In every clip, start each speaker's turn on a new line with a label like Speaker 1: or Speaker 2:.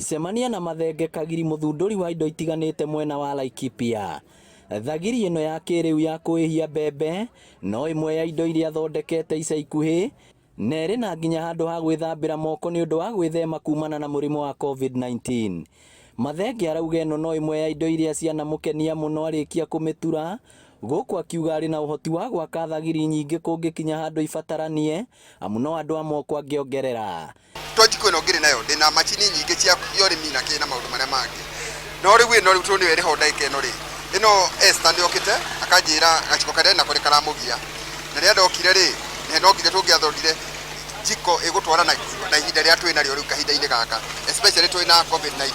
Speaker 1: Cemania na Mathenge Kagiri mũthundũri wa indo itiganĩte mwena wa Laikipia. Thagiri ĩno ya kĩrĩu ya kũĩhia mbembe no ĩmwe ya indo iria athondekete ica ikuhĩ na ĩrĩ na nginya handũ ha gwĩthambĩra moko nĩ ũndũ wa gwĩthema kumana na mũrimũ wa COVID-19. Mathenge arauga ĩno no ĩmwe ya indo iria cianamũkenia mũno arĩkia kũmĩtura, gũkũ akiuga arĩ na ũhoti wa gwaka thagiri nyingĩ kũngĩkinya handũ ibataranie amu no andũ a moko angĩongerera.
Speaker 2: To njiko ĩno ngĩrĩ nayo ndĩna macini nyingĩ cia ũrĩmi na kĩ na maũndũ marĩa mangĩ, no rĩu ĩno rĩu tondũ nĩyo ĩrĩ ho ndagĩka ĩno rĩ, ĩno Esther nĩ okĩte akanjĩra gaciko karĩa nako nĩ karamũgia, na rĩrĩa ndokire rĩ, no nginya tũngĩathondire njiko ĩgũtwarana na ihinda rĩrĩa twĩ narĩo rĩu kahinda-inĩ gaka, especially twĩ na COVID-19.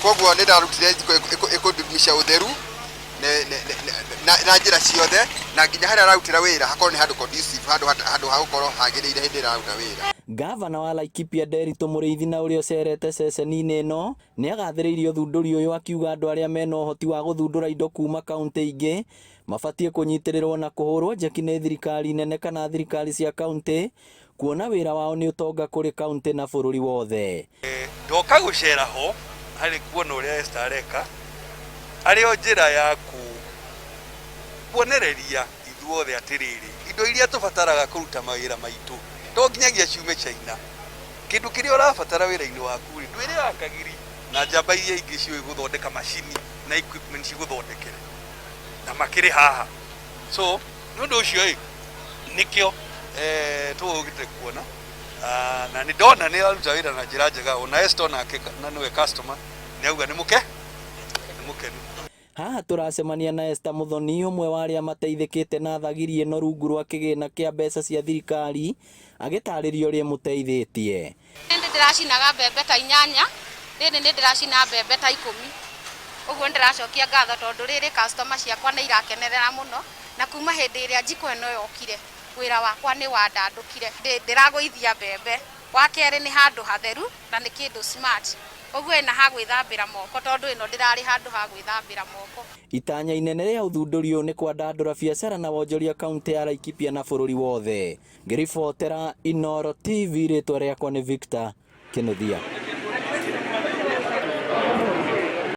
Speaker 2: Koguo nĩ ndarutire njiko ĩkũdumisha ũtheru na njĩra ciothe, na nginya harĩa ararutĩra wĩra hakorwo nĩ handũ conducive, handũ handũ ha gũkorwo hagĩrĩire hĩndĩ ĩrĩa araruta wĩra.
Speaker 1: Ngavana wa Laikipia Nderitu Mũrĩithi na ũrĩa ũcerete ceceni-inĩ ĩno nĩ agathĩrĩirie ũthundũri ũyũ akiuga andũ arĩa mena ũhoti wa gũthundũra indo kuma kauntĩ ingĩ mabatiĩ kũnyitĩrĩrwo na kũhũrwo njeki nĩ thirikari nene kana thirikari cia kauntĩ kuona wĩra wao nĩ ũtonga kũrĩ kauntĩ na bũrũri wothe.
Speaker 3: Ndoka gũcera ho harĩ kuona ũrĩa Esther areka arĩ o njĩra ya kuonereria ithuothe atĩrĩrĩ, indo iria tũbataraga kũruta mawĩra maitũ to nginyagia ciume China. Kĩndũ kĩrĩa ũrabatara wĩra-inĩ waku rĩ, ndwĩrĩaga kagiri na njamba iria ingĩ ciũĩ gũthondeka macini na equipment cigũthondekere na makĩrĩ haha. So nĩ ũndũ ũcio ĩ, nĩkĩo tũgũkĩte kuona na nĩ ndona nĩ aruta wĩra na njĩra njega, ona Esther nake na nĩwe customer nĩ auga nĩ mũke nĩ mũkenu.
Speaker 1: Haha tũracemania na Esther Muthoni, ũmwe wa arĩa mateithĩkĩte na thagiri ĩno rungu rwa kĩgĩna kĩa mbeca cia thirikari, agĩtarĩria ũrĩa ĩmũteithĩtie.
Speaker 4: Nĩ ndĩracinaga mbembe ta 8, rĩrĩ nĩ ndĩracina mbembe ta 10. Ũguo nĩ ndĩracokia ngatho tondũ rĩrĩ customer ciakwa nĩ irakenerera mũno, na kuma hĩndĩ ĩrĩa njiko ĩno yokire, wĩra wakwa nĩ wandandũkire. Ndĩragũithia mbembe. Wa kerĩ nĩ handũ hatheru na nĩ kĩndũ smart. Ũguo ĩna ha gwĩthambĩra moko tondũ ĩno ndĩrarĩ handũ ha gwĩthambĩra moko.
Speaker 1: Itanya inene rĩa ũthundũri ũyũ nĩ kwandandũra biacara na wonjoria kaunti ya Laikipia na bũrũri wothe. Ngĩribotera Inooro TV rĩtwa rĩakwa nĩ Victor Kĩnuthia.